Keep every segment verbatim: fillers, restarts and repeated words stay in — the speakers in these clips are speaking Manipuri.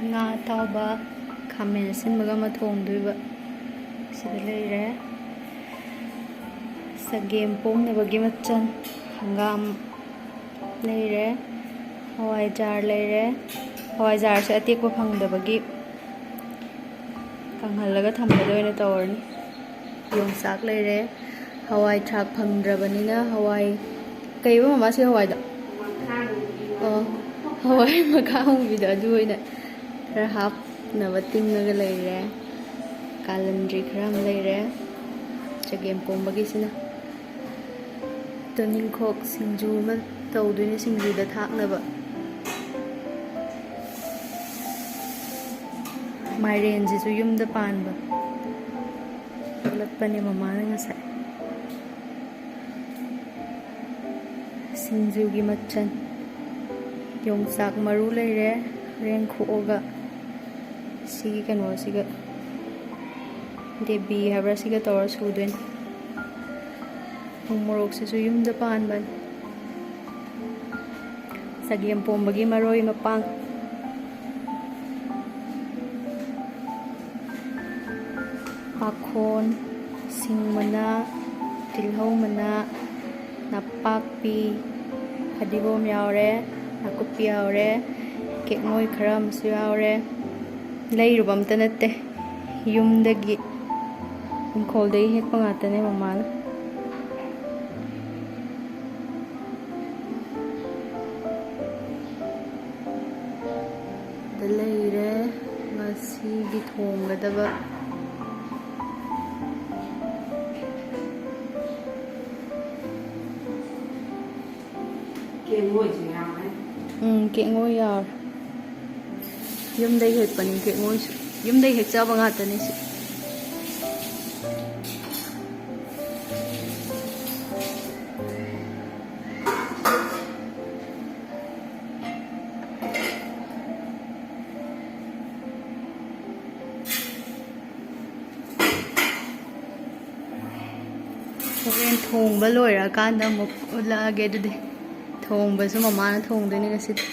ꯉꯥ ꯑꯇꯥꯎꯕ, ꯈꯥꯃꯦꯟ ꯑꯁꯤꯟꯕꯒ ꯑꯃ ꯊꯣꯡꯗꯣꯏꯕ꯫ ꯁꯤꯗ ꯂꯩꯔꯦ꯫ ꯆꯒꯦꯝ ꯄꯣꯝꯅꯕꯒꯤ ꯃꯆꯜ: ꯍꯪꯒꯥꯝ ꯂꯩꯔꯦ, ꯍꯋꯥꯏꯖꯥꯔ ꯂꯩꯔꯦ꯫ ꯍꯋꯥꯏꯖꯥꯔꯁꯦ ꯑꯇꯦꯛꯄ ꯐꯪꯗꯕꯒꯤ ꯀꯪꯍꯜꯂꯒ ꯊꯝꯕꯗ ꯑꯣꯏꯅ ꯇꯧꯔꯅꯤ꯫ ꯌꯣꯡꯆꯥꯛ ꯂꯩꯔꯦ꯫ ꯍꯋꯥꯏ ꯊ꯭ꯔꯥꯛ ꯐꯪꯗ꯭ꯔꯕꯅꯤꯅ ꯍꯋꯥꯏ, ꯀꯩꯕ ꯃꯃꯥ ꯁꯤ ꯍꯋꯥꯏꯗꯣ? ꯑꯣ, ꯍꯋꯥꯏ ꯃꯈꯥ ꯍꯣꯡꯕꯤꯗꯣ, ꯑꯗꯨ ꯑꯣꯏꯅ ꯈꯔ ꯍꯥꯞꯅꯕ ꯇꯤꯡꯉꯒ ꯂꯩꯔꯦ꯫ ꯀꯥꯂꯟꯗ꯭ꯔꯤ ꯈꯔ ꯑꯃ ꯂꯩꯔꯦ꯫ ꯆꯒꯦꯝ ꯄꯣꯝꯕꯒꯤꯁꯤꯅ꯫ ꯇꯨꯅꯤꯡꯈꯣꯛ ꯁꯤꯡꯖꯨ ꯑꯃ ꯇꯧꯗꯣꯏꯅꯦ, ꯁꯤꯡꯖꯨꯗ ꯊꯥꯛꯅꯕ꯫ ꯃꯥꯏꯔꯦꯟꯁꯤꯁꯨ ꯌꯨꯝꯗ ꯄꯥꯟꯕ꯫ ꯍꯦꯛꯂꯛꯄꯅꯦ ꯃꯃꯥꯅ ꯉꯁꯥꯏ꯫ ꯁꯤꯡꯖꯨꯒꯤ ꯃꯆꯜ: ꯌꯣꯡꯆꯥꯛ ꯃꯔꯨ ꯂꯩꯔꯦ, ꯍꯣꯔꯦꯟ ꯈꯣꯛꯑꯒ ꯁꯤꯒꯤ ꯀꯩꯅꯣꯁꯤꯒ, ꯗꯦꯕꯤ ꯍꯥꯏꯕ꯭ꯔꯥ, ꯁꯤꯒ ꯇꯧꯔ ꯁꯨꯗꯣꯏꯅꯤ꯫ ꯎ ꯃꯣꯔꯣꯛꯁꯤꯁꯨ ꯌꯨꯝꯗ ꯄꯥꯟꯕꯅꯤ꯫ ꯆꯒꯦꯝ ꯄꯣꯝꯕꯒꯤ ꯃꯔꯣꯏ ꯃꯄꯥꯡ: ꯄꯥꯈꯣꯟ, ꯁꯤꯡ ꯃꯅꯥ, ꯇꯤꯜꯍꯧ ꯃꯅꯥ, ꯅꯄꯥꯛꯄꯤ, ꯐꯗꯤꯒꯣꯝ ꯌꯥꯎꯔꯦ, ꯅꯥꯀꯨꯞꯄꯤ ꯌꯥꯎꯔꯦ, ꯀꯦꯛꯉꯣꯏ ꯈꯔ ꯑꯃꯁꯨ ꯌꯥꯎꯔꯦ꯫ ꯂꯩꯔꯨꯕ ꯑꯝꯇ ꯅꯠꯇꯦ, ꯌꯨꯝꯗꯒꯤ, ꯏꯪꯈꯣꯜꯗꯒꯤ ꯍꯦꯛꯄ ꯉꯥꯛꯇꯅꯦ ꯃꯃꯥꯅ꯫ ꯗ ꯂꯩꯔꯦ ꯉꯁꯤꯒꯤ ꯊꯣꯡꯒꯗꯕ꯫ ꯀꯦꯛꯉꯣꯏꯁꯨ ꯌꯥꯎꯔꯦ꯫ ꯎꯝ, ꯀꯦꯛꯉꯣꯏ ꯌꯥꯎꯔꯦ꯫ ꯌꯨꯝꯗꯩ ꯍꯦꯛꯄꯅꯤ ꯀꯦꯛꯉꯣꯏꯁꯨ꯫ ꯌꯨꯝꯗꯩ ꯍꯦꯛꯆꯕ ꯉꯥꯛꯇꯅꯤ ꯁꯤ꯫ ꯍꯣꯔꯦꯟ ꯊꯣꯡꯕ ꯂꯣꯏꯔꯀꯥꯟꯗ ꯑꯃꯨꯛ ꯎꯠꯂꯛꯑꯒꯦ꯫ ꯑꯗꯨꯗꯤ ꯊꯣꯡꯕꯁꯨ ꯃꯃꯥꯅ ꯊꯣꯡꯗꯣꯏꯅꯤ ꯉꯁꯤꯗꯤ꯫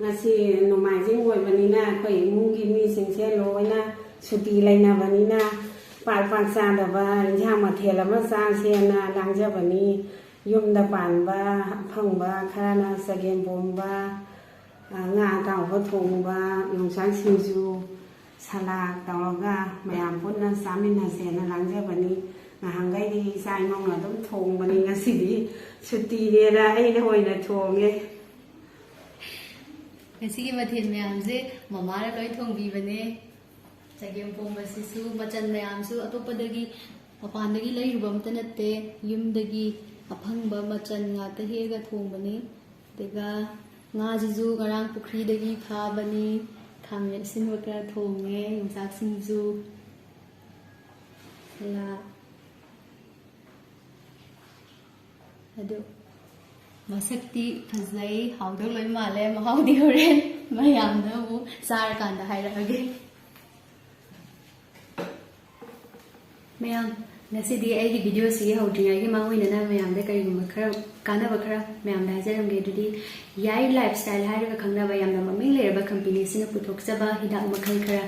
ꯉꯁꯤ ꯅꯣꯡꯃꯥꯏꯖꯤꯡ ꯑꯣꯏꯕꯅꯤꯅ ꯑꯩꯈꯣꯏ ꯏꯃꯨꯡꯒꯤ ꯃꯤꯁꯤꯡꯁꯦ ꯂꯣꯏꯅ ꯁꯨꯇꯤ ꯂꯩꯅꯕꯅꯤꯅ ꯄꯥꯛ ꯄꯥꯛ ꯆꯥꯗꯕ ꯏꯟꯁꯥꯡ ꯃꯊꯦꯜ ꯑꯃ ꯆꯥꯁꯦꯅ ꯂꯥꯡꯖꯕꯅꯤ꯫ ꯌꯨꯝꯗ ꯄꯥꯟꯕ ꯑꯐꯪꯕ ꯈꯔꯅ ꯆꯒꯦꯝ ꯄꯣꯝꯕ, ꯉꯥ ꯑꯇꯥꯎꯕ ꯊꯣꯡꯕ, ꯌꯣꯡꯆꯥꯛ ꯁꯤꯡꯖꯨ, ꯁꯂꯥꯗ ꯇꯧꯔꯒ ꯃꯌꯥꯝ ꯄꯨꯟꯅ ꯆꯥꯃꯤꯟꯅꯁꯦꯅ ꯂꯥꯡꯖꯕꯅꯤ꯫ ꯉꯍꯥꯟꯈꯩꯗꯤ ꯏꯆꯥ ꯏꯃꯧꯅ ꯑꯗꯨꯝ ꯊꯣꯡꯕꯅꯤ, ꯉꯁꯤꯗꯤ ꯁꯨꯇꯤꯅꯦꯅ ꯑꯩꯅ ꯑꯣꯏꯅ ꯊꯣꯡꯉꯦ꯫ ꯉꯁꯤꯒꯤ ꯃꯊꯦꯜ ꯃꯌꯥꯝꯁꯦ ꯃꯃꯥꯅ ꯂꯣꯏ ꯊꯣꯡꯕꯤꯕꯅꯦ꯫ ꯆꯒꯦꯝ ꯄꯣꯝꯕꯁꯤꯁꯨ ꯃꯆꯜ ꯃꯌꯥꯝꯁꯨ ꯑꯇꯣꯞꯄꯗꯒꯤ, ꯃꯄꯥꯟꯗꯒꯤ ꯂꯩꯔꯨꯕ ꯑꯝꯇ ꯅꯠꯇꯦ, ꯌꯨꯝꯗꯒꯤ ꯑꯐꯪꯕ ꯃꯆꯜ ꯉꯥꯛꯇ ꯍꯦꯛꯑꯒ ꯊꯣꯡꯕꯅꯤ꯫ ꯑꯗꯨꯒ ꯉꯥꯁꯤꯁꯨ ꯉꯔꯥꯡ ꯄꯨꯈ꯭ꯔꯤꯗꯒꯤ ꯐꯥꯕꯅꯤ꯫ ꯈꯥꯃꯦꯟ ꯑꯁꯤꯟꯕ ꯈꯔ ꯊꯣꯡꯉꯦ, ꯌꯣꯡꯆꯥꯛ ꯁꯤꯡꯖꯨ, ꯁꯂꯥꯗ꯫ ꯑꯗꯨ ꯃꯁꯛꯇꯤ ꯐꯖꯩ, ꯍꯥꯎꯗꯧ ꯂꯣꯏ ꯃꯥꯜꯂꯦ꯫ ꯃꯍꯥꯎꯗꯤ ꯍꯣꯔꯦꯟ ꯃꯌꯥꯝꯅ ꯑꯃꯨꯛ ꯆꯥꯔꯀꯥꯟꯗ ꯍꯥꯏꯔꯛꯑꯒꯦ꯫ ꯃꯌꯥꯝ, ꯉꯁꯤꯗꯤ ꯑꯩꯒꯤ ꯚꯤꯗꯤꯑꯣꯁꯤ ꯍꯧꯗ꯭ꯔꯤꯉꯩꯒꯤ ꯃꯥꯡꯑꯣꯏꯅꯅ ꯃꯌꯥꯝꯗ ꯀꯔꯤꯒꯨꯝꯕ ꯈꯔ ꯀꯥꯟꯅꯕ ꯈꯔ ꯃꯌꯥꯝꯗ ꯍꯥꯏꯖꯔꯝꯒꯦ꯫ ꯑꯗꯨꯗꯤ ꯌꯥꯏ ꯂꯥꯏꯐ ꯁ꯭ꯇꯥꯏꯜ ꯍꯥꯏꯔꯤꯕ ꯈꯪꯅꯕ ꯌꯥꯝꯅ ꯃꯃꯤꯡ ꯂꯩꯔꯕ ꯀꯝꯄꯦꯅꯤꯁꯤꯅ ꯄꯨꯊꯣꯛꯆꯕ ꯍꯤꯗꯥꯛ ꯃꯈꯜ ꯈꯔ,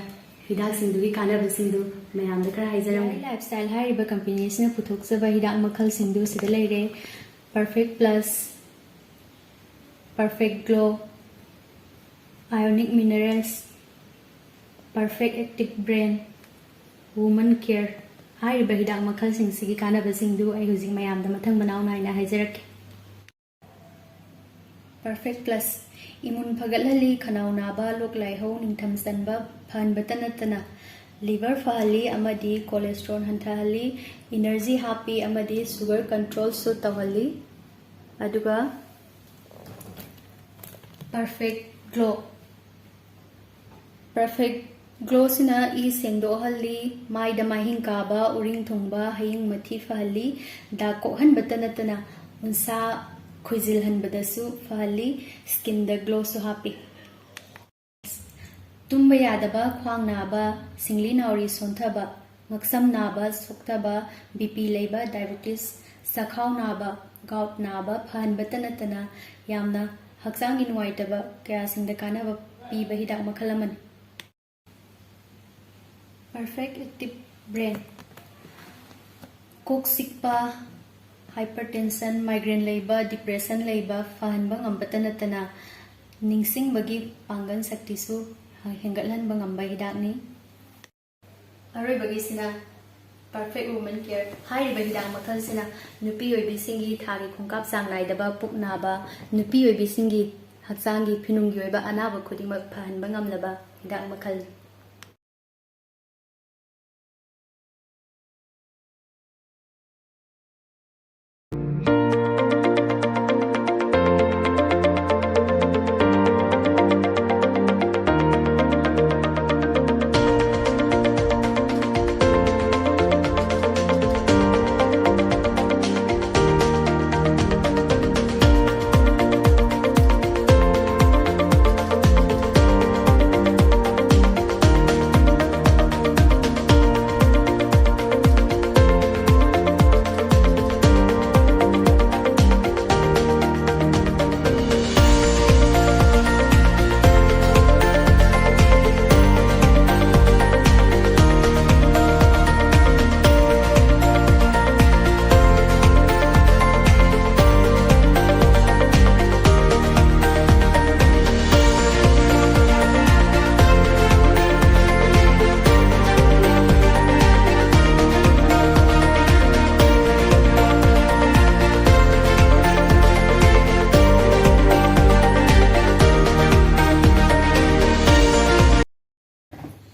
ꯍꯤꯗꯥꯛꯁꯤꯡꯗꯨꯒꯤ ꯀꯥꯟꯅꯕꯁꯤꯡꯗꯨ ꯃꯌꯥꯝꯗ ꯈꯔ ꯍꯥꯏꯖꯔꯝꯒꯦ꯫ ꯌꯥꯏ ꯂꯥꯏꯐ ꯁ꯭ꯇꯥꯏꯜ ꯍꯥꯏꯔꯤꯕ ꯀꯝꯄꯦꯅꯤꯁꯤꯅ ꯄꯨꯊꯣꯛꯆꯕ ꯍꯤꯗꯥꯛ ꯃꯈꯜꯁꯤꯡꯗꯨ ꯁꯤꯗ ꯂꯩꯔꯦ: perfect plus, perfect glow, ionic minerals, perfect active brain, woman care. ꯍꯥꯏꯔꯤꯕ ꯍꯤꯗꯥꯛ ꯃꯈꯜꯁꯤꯡꯁꯤꯒꯤ ꯀꯥꯟꯅꯕꯁꯤꯡꯗꯨ ꯑꯩ ꯍꯧꯖꯤꯛ ꯃꯌꯥꯝꯗ ꯃꯊꯪ ꯃꯅꯥꯎ ꯅꯥꯏꯅ ꯍꯥꯏꯖꯔꯛꯀꯦ꯫ ꯄꯔꯐꯦꯛ ꯄ꯭ꯂꯁ: ꯏꯃꯨꯟ ꯐꯒꯠꯍꯜꯂꯤ, ꯈꯅꯥꯎ ꯅꯥꯕ, ꯂꯣꯛ ꯂꯥꯏꯍꯧ, ꯅꯤꯡꯊꯝ ꯆꯟꯕ ꯐꯍꯟꯕꯇ ꯅꯠꯇꯅ ꯂꯤꯚꯔ ꯐꯍꯜꯂꯤ ꯑꯃꯗꯤ ꯀꯣꯂꯦꯁꯇ꯭ꯔꯣꯜ ꯍꯟꯊꯍꯜꯂꯤ, ꯏꯅꯔꯖꯤ ꯍꯥꯞꯄꯤ ꯑꯃꯗꯤ ꯁꯨꯒꯔ ꯀꯟꯇ꯭ꯔꯣꯜꯁꯨ ꯇꯧꯍꯜꯂꯤ꯫ ꯑꯗꯨꯒ ꯄꯔꯐꯦꯛ ꯒ꯭ꯂꯣ, ꯄꯔꯐꯦꯛ ꯒ꯭ꯂꯣꯁꯤꯅ ꯏ ꯁꯦꯡꯗꯣꯛꯍꯜꯂꯤ, ꯃꯥꯏꯗ ꯃꯥꯏꯍꯤꯡ ꯀꯥꯕ, ꯎꯔꯤꯡ ꯊꯨꯡꯕ, ꯍꯌꯤꯡ ꯃꯊꯤ ꯐꯍꯜꯂꯤ, ꯗꯥꯛ ꯀꯣꯛꯍꯟꯕꯇ ꯅꯠꯇꯅ ꯎꯟꯁꯥ ꯈꯨꯏꯖꯤꯜꯍꯟꯕꯗꯁꯨ ꯐꯍꯜꯂꯤ, ꯁ꯭ꯀꯤꯟꯗ ꯒ꯭ꯂꯣꯁꯨ ꯍꯥꯞꯄꯤ꯫ ꯇꯨꯝꯕ ꯌꯥꯗꯕ, ꯈ꯭ꯋꯥꯡ ꯅꯥꯕ, ꯁꯤꯡꯂꯤ ꯅꯥꯎꯔꯤ ꯁꯣꯟꯊꯕ, ꯉꯛꯁꯝ ꯅꯥꯕ, ꯁꯣꯛꯊꯕ, ꯕꯤ ꯄꯤ ꯂꯩꯕ, ꯗꯥꯏꯕꯦꯇꯤꯁ, ꯆꯈꯥꯎ ꯅꯥꯕ, ꯒꯥꯎꯠ ꯅꯥꯕ ꯐꯍꯟꯕꯇ ꯅꯠꯇꯅ ꯌꯥꯝꯅ ꯍꯛꯆꯥꯡꯒꯤ ꯅꯨꯡꯉꯥꯏꯇꯕ ꯀꯌꯥꯁꯤꯡꯗ ꯀꯥꯟꯅꯕ ꯄꯤꯕ ꯍꯤꯗꯥꯛ ꯃꯈꯜ ꯑꯃꯅꯤ꯫ Perfect Active Brain꯫ ꯀꯣꯛ ꯆꯤꯛꯄ, hypertension, migraine ꯂꯩꯕ, depression ꯂꯩꯕ ꯐꯍꯟꯕ ꯉꯝꯕꯇ ꯅꯠꯇꯅ ꯅꯤꯡꯁꯤꯡꯕꯒꯤ ꯄꯥꯡꯒꯜ ꯁꯛꯇꯤꯁꯨ ꯍꯦꯟꯒꯠꯍꯟꯕ ꯉꯝꯕ ꯍꯤꯗꯥꯛꯅꯤ꯫ ꯑꯔꯣꯏꯕꯒꯤꯁꯤꯅ Perfect Woman Care꯫ ꯍꯥꯏꯔꯤꯕ ꯍꯤꯗꯥꯛ ꯃꯈꯜꯁꯤꯅ ꯅꯨꯄꯤ ꯑꯣꯏꯕꯤꯁꯤꯡꯒꯤ ꯊꯥꯒꯤ ꯈꯣꯡꯀꯥꯞ ꯆꯥꯡ ꯅꯥꯏꯗꯕ, ꯄꯨꯛ ꯅꯥꯕ, ꯅꯨꯄꯤ ꯑꯣꯏꯕꯤꯁꯤꯡꯒꯤ ꯍꯛꯆꯥꯡꯒꯤ ꯐꯤꯅꯨꯡꯒꯤ ꯑꯣꯏꯕ ꯑꯅꯥꯕ ꯈꯨꯗꯤꯡꯃꯛ ꯐꯍꯟꯕ ꯉꯝꯂꯕ ꯍꯤꯗꯥꯛ ꯃꯈꯜꯅꯤ꯫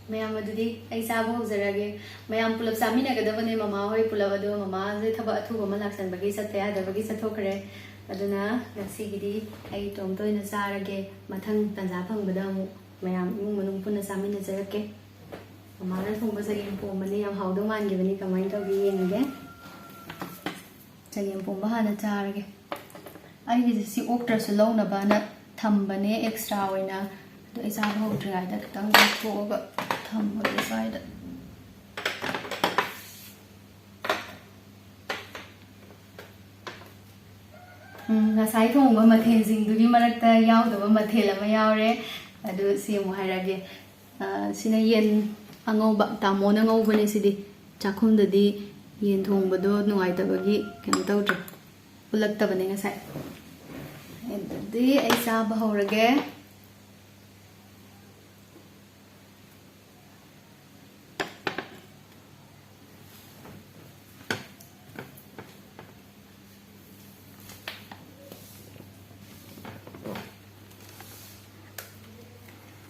ꯃꯌꯥꯝ, ꯑꯗꯨꯗꯤ ꯑꯩ ꯆꯥꯕ ꯍꯧꯖꯔꯒꯦ꯫ ꯃꯌꯥꯝ ꯄꯨꯂꯞ ꯆꯥꯃꯤꯟꯅꯒꯗꯕꯅꯦ꯫ ꯃꯃꯥ ꯍꯣꯏ ꯄꯨꯂꯞ, ꯑꯗꯣ ꯃꯃꯥꯁꯦ ꯊꯕꯛ ꯑꯊꯨꯕ ꯑꯃ ꯂꯥꯛꯁꯟꯕꯒꯤ ꯆꯠꯇ ꯌꯥꯗꯕꯒꯤ ꯆꯠꯊꯣꯛꯈ꯭ꯔꯦ꯫ ꯑꯗꯨꯅ ꯉꯁꯤꯒꯤꯗꯤ ꯑꯩ ꯏꯇꯣꯝꯇ ꯑꯣꯏꯅ ꯆꯥꯔꯒꯦ꯫ ꯃꯊꯪ ꯇꯥꯟꯖꯥ ꯐꯪꯕꯗ ꯑꯃꯨꯛ ꯃꯌꯥꯝ ꯏꯃꯨꯡ ꯃꯅꯨꯡ ꯄꯨꯟꯅ ꯆꯥꯃꯤꯟꯅꯖꯔꯛꯀꯦ꯫ ꯃꯃꯥꯅ ꯊꯣꯡꯕ ꯆꯒꯦꯝ ꯄꯣꯝꯕꯅꯦ꯫ ꯌꯥꯝ ꯍꯥꯎꯗꯧ ꯃꯥꯟꯈꯤꯕꯅꯤ꯫ ꯀꯃꯥꯏꯅ ꯇꯧꯒꯦ ꯌꯦꯡꯉꯒꯦ꯫ ꯆꯒꯦꯝ ꯄꯣꯝꯕ ꯍꯥꯟꯅ ꯆꯥꯔꯒꯦ꯫ ꯑꯩꯒꯤꯁꯦ ꯁꯤ ꯑꯣꯛꯇ꯭ꯔꯁꯨ ꯂꯧꯅꯕꯅ ꯊꯝꯕꯅꯦ extra ꯑꯣꯏꯅ꯫ ꯑꯗꯣ ꯑꯩ ꯆꯥꯕ ꯍꯧꯗ꯭ꯔꯤꯉꯩꯗ ꯈꯤꯇꯪ ꯂꯧꯊꯣꯛꯑꯒ ꯊꯝꯃꯒꯦ ꯁ꯭ꯋꯥꯏꯗ꯫ ꯎꯝ, ꯉꯁꯥꯏ ꯊꯣꯡꯕ ꯃꯊꯦꯜꯁꯤꯡꯗꯨꯒꯤ ꯃꯔꯛꯇ ꯌꯥꯎꯗꯕ ꯃꯊꯦꯜ ꯑꯃ ꯌꯥꯎꯔꯦ꯫ ꯑꯗꯨ ꯁꯤ ꯑꯃꯨꯛ ꯍꯥꯏꯔꯛꯑꯒꯦ꯫ ꯑ, ꯁꯤꯅ ꯌꯦꯟ ꯑꯉꯧꯕ, ꯇꯥꯃꯣꯅ ꯉꯧꯕꯅꯦ ꯁꯤꯗꯤ꯫ ꯆꯥꯛꯈꯨꯝꯗꯗꯤ ꯌꯦꯟ ꯊꯣꯡꯕꯗꯣ ꯅꯨꯡꯉꯥꯏꯇꯕꯒꯤ ꯀꯩꯅꯣ ꯇꯧꯗ꯭ꯔꯦ, ꯄꯨꯜꯂꯛꯇꯕꯅꯦ ꯉꯁꯥꯏ꯫ ꯑꯗꯨꯗꯤ ꯑꯩ ꯆꯥꯕ ꯍꯧꯔꯒꯦ꯫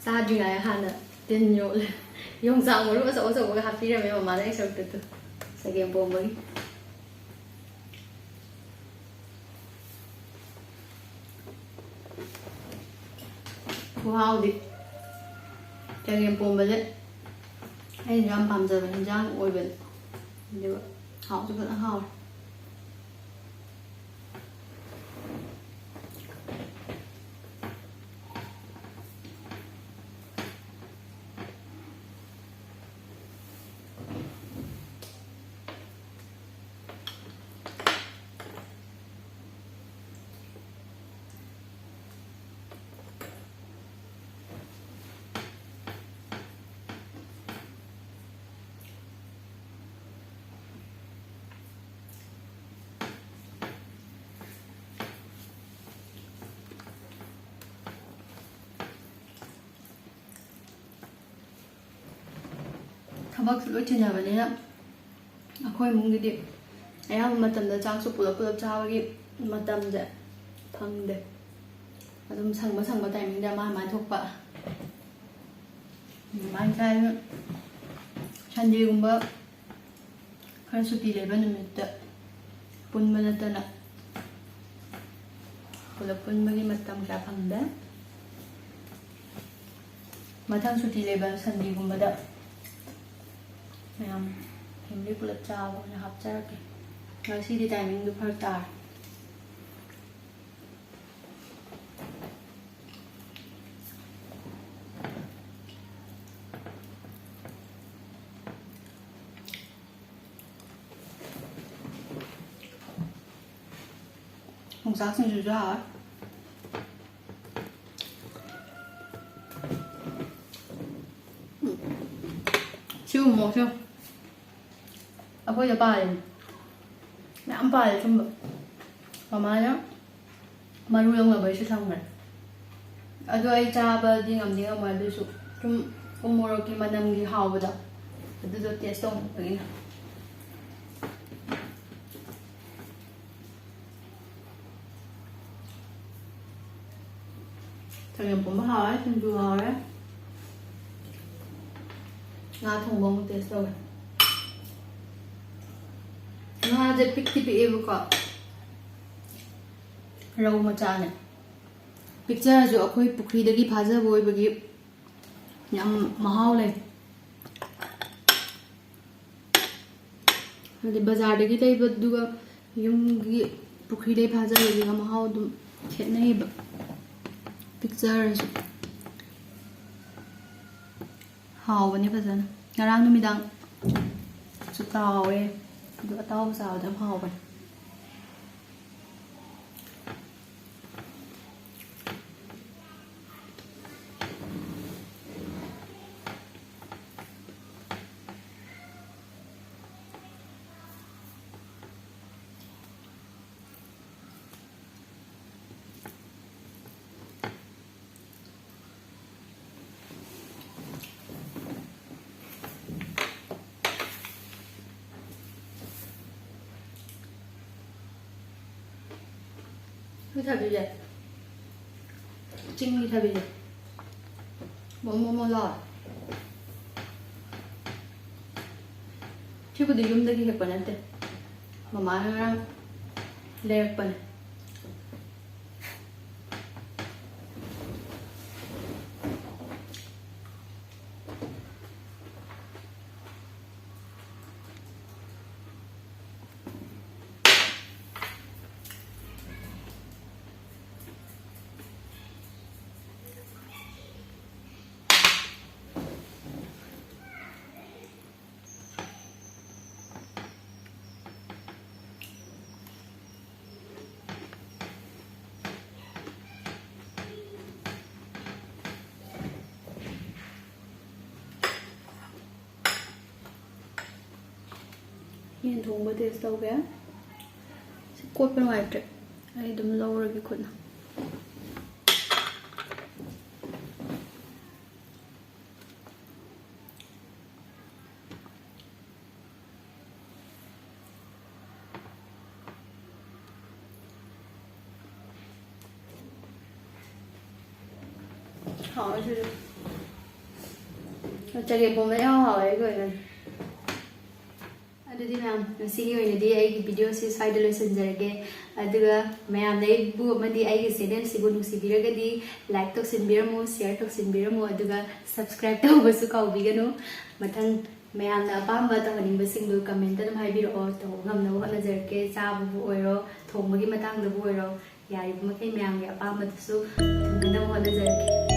ꯆꯥꯗ꯭ꯔꯤꯉꯩ ꯍꯥꯟꯅ ꯇꯤꯟ ꯌꯣꯠꯂꯦ꯫ ꯌꯣꯡꯆꯥꯛ ꯃꯔꯨ ꯑꯆꯧ ꯑꯆꯧꯕꯒ ꯍꯥꯞꯄꯤꯔꯝꯃꯦ ꯃꯃꯥꯅ ꯑꯩ ꯁꯔꯨꯛꯇ꯫ ꯇꯨ, ꯆꯒꯦꯝ ꯄꯣꯝꯕꯒꯤ ꯈꯨꯍꯥꯎꯗꯤ꯫ ꯆꯒꯦꯝ ꯄꯣꯝꯕꯁꯦ ꯑꯩꯅ ꯌꯥꯝ ꯄꯥꯝꯖꯕ ꯍꯤꯟꯖꯥꯡ ꯑꯣꯏꯕꯅꯦ꯫ ꯑꯗꯨꯒ ꯍꯥꯎꯁꯨ ꯐꯖꯅ ꯍꯥꯎꯔꯦ꯫ ꯊꯕꯛꯁꯨ ꯂꯣꯏ ꯆꯤꯟꯅꯕꯅꯤꯅ ꯑꯩꯈꯣꯏ ꯏꯃꯨꯡꯒꯤꯗꯤ ꯑꯌꯥꯝꯕ ꯃꯇꯝꯗ ꯆꯥꯛꯁꯨ ꯄꯨꯂꯞ ꯄꯨꯂꯞ ꯆꯥꯕꯒꯤ ꯃꯇꯝꯁꯦ ꯐꯪꯗꯦ꯫ ꯑꯗꯨꯝ ꯁꯪꯕ ꯁꯪꯕ ꯇꯥꯏꯃꯤꯡꯗ ꯃꯥ ꯃꯥ ꯊꯣꯛꯄ꯫ ꯑꯗꯨꯃꯥꯏꯅ ꯆꯥꯏ꯫ ꯁꯟꯗꯦꯒꯨꯝꯕ ꯈꯔ ꯁꯨꯇꯤ ꯂꯩꯕ ꯅꯨꯃꯤꯠꯇ ꯄꯨꯟꯕ ꯅꯠꯇꯅ ꯄꯨꯂꯞ ꯄꯨꯟꯕꯒꯤ ꯃꯇꯝ ꯀꯌꯥ ꯐꯪꯗꯦ꯫ ꯃꯊꯪ ꯁꯨꯇꯤ ꯂꯩꯕ ꯁꯟꯗꯦꯒꯨꯝꯕꯗ ꯃꯌꯥꯝ ꯐꯦꯃꯤꯂꯤ ꯄꯨꯂꯞ ꯆꯥꯕ ꯑꯣꯏꯅ ꯍꯥꯞꯆꯔꯛꯀꯦ꯫ ꯉꯁꯤꯗꯤ ꯇꯥꯏꯃꯤꯡꯗꯨ ꯐꯔꯛ ꯇꯥꯔꯦ꯫ ꯌꯣꯡꯆꯥꯛ ꯁꯤꯡꯖꯨꯁꯨ ꯍꯥꯎꯋꯦ꯫ ꯎꯝ꯫ ꯁꯤꯒꯨꯝꯕꯁꯦ ꯑꯩꯈꯣꯏꯗ ꯄꯥꯜꯂꯦ꯫ ꯃꯌꯥꯝ ꯄꯥꯜꯂꯦ ꯁꯨꯝꯕ꯫ ꯃꯃꯥꯅ ꯃꯔꯨ ꯂꯧꯅꯕꯩꯁꯨ ꯊꯝꯈ꯭ꯔꯦ꯫ ꯑꯗꯣ ꯑꯩ ꯆꯥꯕꯗꯤ ꯉꯝꯗꯤ ꯉꯝꯃꯣꯏ, ꯑꯗꯨꯁꯨ ꯁꯨꯝ ꯎ ꯃꯣꯔꯣꯛꯀꯤ ꯃꯅꯝꯒꯤ ꯍꯥꯎꯕꯗꯣ, ꯑꯗꯨꯗꯣ ꯇꯦꯁ ꯇꯧꯅꯤꯡꯕꯒꯤꯅꯦ꯫ ꯆꯒꯦꯝ ꯄꯣꯝꯕ ꯍꯥꯎꯔꯦ, ꯁꯤꯡꯖꯨ ꯍꯥꯎꯔꯦ꯫ ꯉꯥ ꯊꯣꯡꯕ ꯑꯃꯨꯛ ꯇꯦꯁ ꯇꯧꯒꯦ꯫ ꯉꯥꯁꯦ ꯄꯤꯛꯇꯤ ꯄꯤꯛꯑꯦꯕꯀꯣ, ꯔꯧ ꯃꯆꯥꯅꯦ꯫ ꯄꯤꯛꯆꯔꯁꯨ ꯑꯩꯈꯣꯏ ꯄꯨꯈ꯭ꯔꯤꯗꯒꯤ ꯐꯥꯖꯕ ꯑꯣꯏꯕꯒꯤ ꯌꯥꯝ ꯃꯍꯥꯎ ꯂꯩ꯫ ꯍꯥꯏꯗꯤ ꯕꯖꯥꯔꯗꯒꯤ ꯂꯩꯕꯗꯨꯒ ꯌꯨꯝꯒꯤ ꯄꯨꯈ꯭ꯔꯤꯗꯩ ꯐꯥꯖꯕꯗꯨꯒ ꯃꯍꯥꯎ ꯑꯗꯨꯝ ꯈꯦꯠꯅꯩꯌꯦꯕ, ꯄꯤꯛꯆꯔꯁꯨ꯫ ꯍꯥꯎꯕꯅꯦ ꯐꯖꯅ꯫ ꯉꯔꯥꯡ ꯅꯨꯃꯤꯗꯥꯡꯁꯨ ꯇꯥꯎꯋꯦ, ꯑꯗꯨ ꯑꯇꯥꯎꯕ ꯆꯥꯕꯗꯣ ꯌꯥꯝ ꯍꯥꯎꯕꯅꯦ꯫ ꯁꯤ ꯊꯕꯤꯁꯦ, ꯆꯤꯡꯒꯤ ꯊꯕꯤꯁꯦ ꯃꯣꯟ ꯃꯣꯟ ꯃꯣꯟ ꯂꯥꯎꯋꯦ꯫ ꯁꯤꯕꯨꯗꯤ ꯌꯨꯝꯗꯒꯤ ꯍꯦꯛꯄ ꯅꯠꯇꯦ, ꯃꯃꯥꯅ ꯉꯔꯥꯡ ꯂꯩꯔꯛꯄꯅꯦ꯫ ꯌꯦꯟ ꯊꯣꯡꯕ ꯇꯦꯁ ꯇꯧꯒꯦ꯫ ꯁꯤ ꯀꯣꯠꯄ ꯅꯨꯡꯉꯥꯏꯇ꯭ꯔꯦ꯫ ꯑꯩ ꯑꯗꯨꯝ ꯂꯧꯔꯒꯦ ꯈꯨꯠꯅ꯫ ꯍꯥꯎꯋꯦ ꯁꯤꯁꯨ꯫ ꯆꯒꯦꯝ ꯄꯣꯝꯕ ꯌꯥꯝ ꯍꯥꯎꯋꯦ ꯑꯩꯒꯤ ꯑꯣꯏꯅꯗꯤ꯫ ꯑꯗꯨꯗꯤ ꯃꯌꯥꯝ, ꯉꯁꯤꯒꯤ ꯑꯣꯏꯅꯗꯤ ꯑꯩꯒꯤ ꯚꯤꯗꯤꯑꯣꯁꯤ ꯁ꯭ꯋꯥꯏꯗ ꯂꯣꯏꯁꯤꯟꯖꯔꯒꯦ꯫ ꯑꯗꯨꯒ ꯃꯌꯥꯝꯅ ꯑꯩꯕꯨ ꯑꯃꯗꯤ ꯑꯩꯒꯤ ꯆꯦꯅꯦꯜꯁꯤꯕꯨ ꯅꯨꯡꯁꯤꯕꯤꯔꯒꯗꯤ ꯂꯥꯏꯛ ꯇꯧꯁꯤꯟꯕꯤꯔꯝꯃꯨ, ꯁꯤꯌꯔ ꯇꯧꯁꯤꯟꯕꯤꯔꯝꯃꯨ, ꯑꯗꯨꯒ ꯁꯕꯁꯀ꯭ꯔꯥꯏꯕ ꯇꯧꯕꯁꯨ ꯀꯥꯎꯕꯤꯒꯅꯨ꯫ ꯃꯊꯪ ꯃꯌꯥꯝꯅ ꯑꯄꯥꯝꯕ ꯇꯧꯍꯟꯅꯤꯡꯕꯁꯤꯡꯗꯨ ꯀꯃꯦꯟꯇ ꯑꯗꯨꯝ ꯍꯥꯏꯕꯤꯔꯛꯑꯣ, ꯇꯧꯕ ꯉꯝꯅꯕ ꯍꯣꯠꯅꯖꯔꯛꯀꯦ꯫ ꯆꯥꯕꯕꯨ ꯑꯣꯏꯔꯣ, ꯊꯣꯡꯕꯒꯤ ꯃꯇꯥꯡꯗꯕꯨ ꯑꯣꯏꯔꯣ, ꯌꯥꯔꯤꯕ ꯃꯈꯩ ꯃꯌꯥꯝꯒꯤ ꯑꯄꯥꯝꯕꯗꯨꯁꯨ ꯊꯨꯡꯅꯅꯕ ꯍꯣꯠꯅꯖꯔꯛꯀꯦ꯫